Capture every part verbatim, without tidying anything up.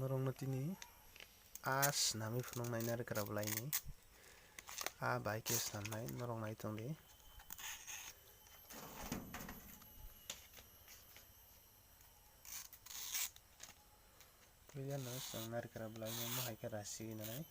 Norokno tini a snamwi phunuknai narikra bwlaini. A bai khe snamnai norok nai tongdi. Puila no chwng narikra bwlaino mohai khe rasi nanai.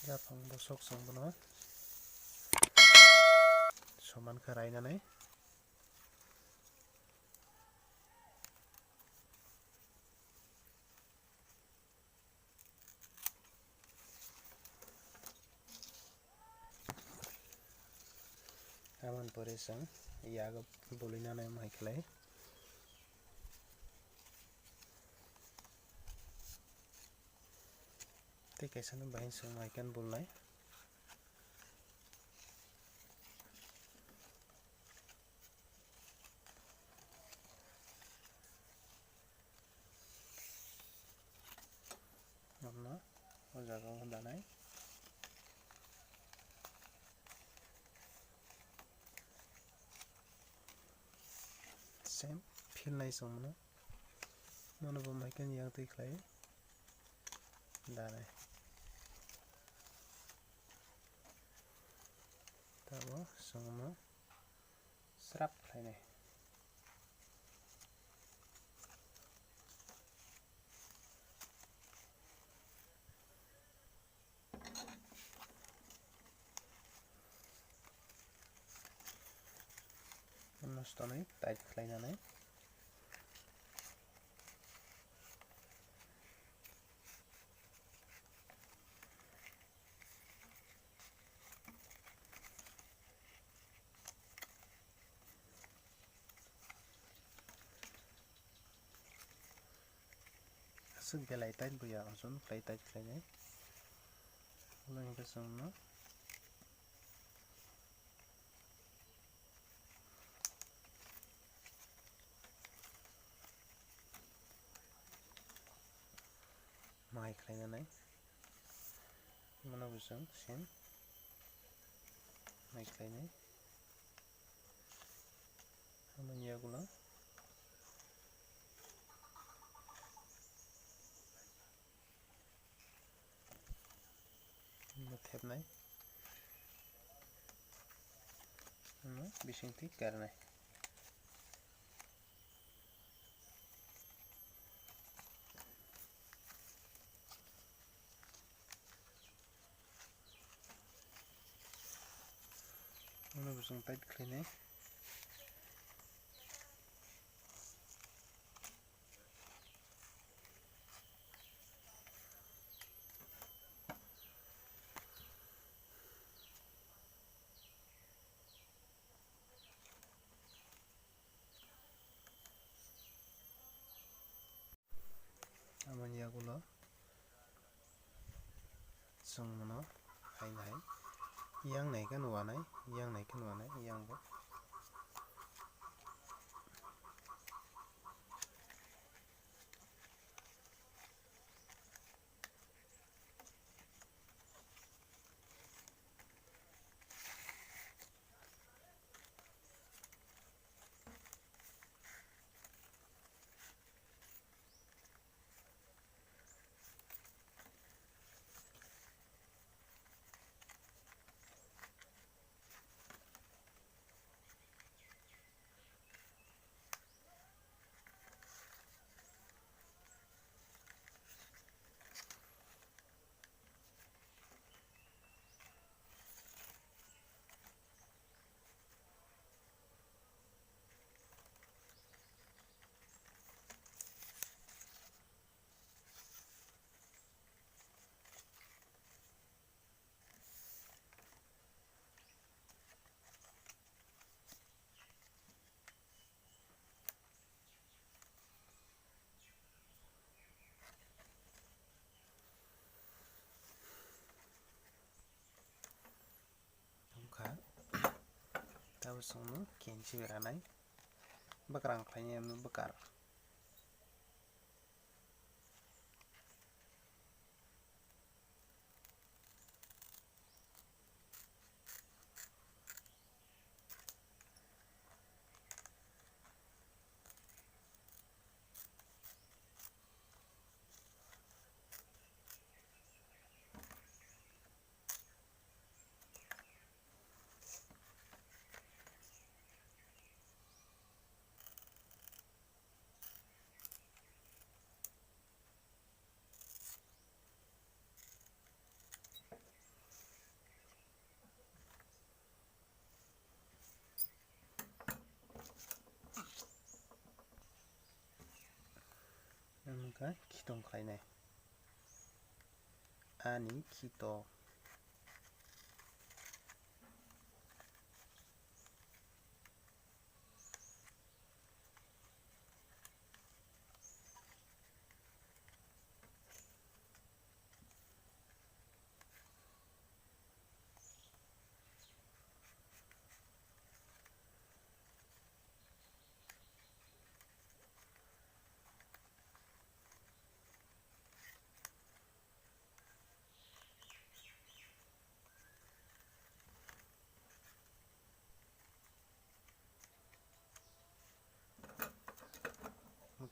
Yaphang bosok chwng bono soman khe rainani. Aboni pore chwng yago bului nanai mai khlai. Tei kaisa no bahai chwng mai khe bulnai. Nono o jaga o danai. Same feel nai chwng mano. Nono bo mai khe yang twi khlai danai. Tabo chwng no srap khlainai. Nosto nai tight khlainani. Aswk belai tight bo ya, aswk khlai tight khlainai. Ulo hwnkhe chwngno mai khlainani. Mano bo chwng same mai khlainai. Aboni yagulo no thepnai, no bisingtwi karnai. Ano bo chwng tight khlainai. Aboni yagulo chwng bono hai nai, yang nai khe wanai, yang nai khe wanai, yang bo. Songno kenchi beranai. Bwkrang khlainai emno bwkar. Wngkha khitong khlainai. Ani khito.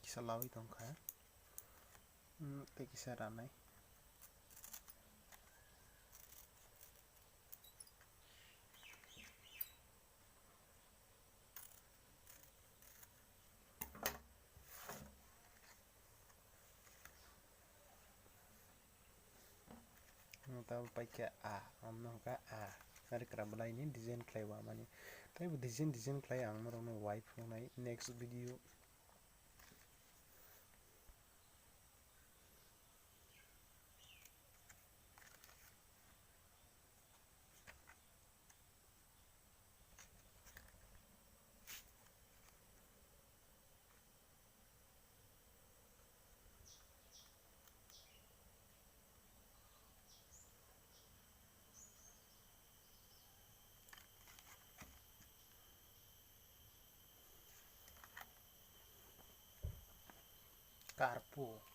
Kisa lawi tongkha. Hmm, tei kisa ranai. Tamo paikha a, amno hwnkha a. Nari kwra bwlaini design khlai wamani. Tei bo design, design khlai ang norokno wai phunuknai next video. Karpu.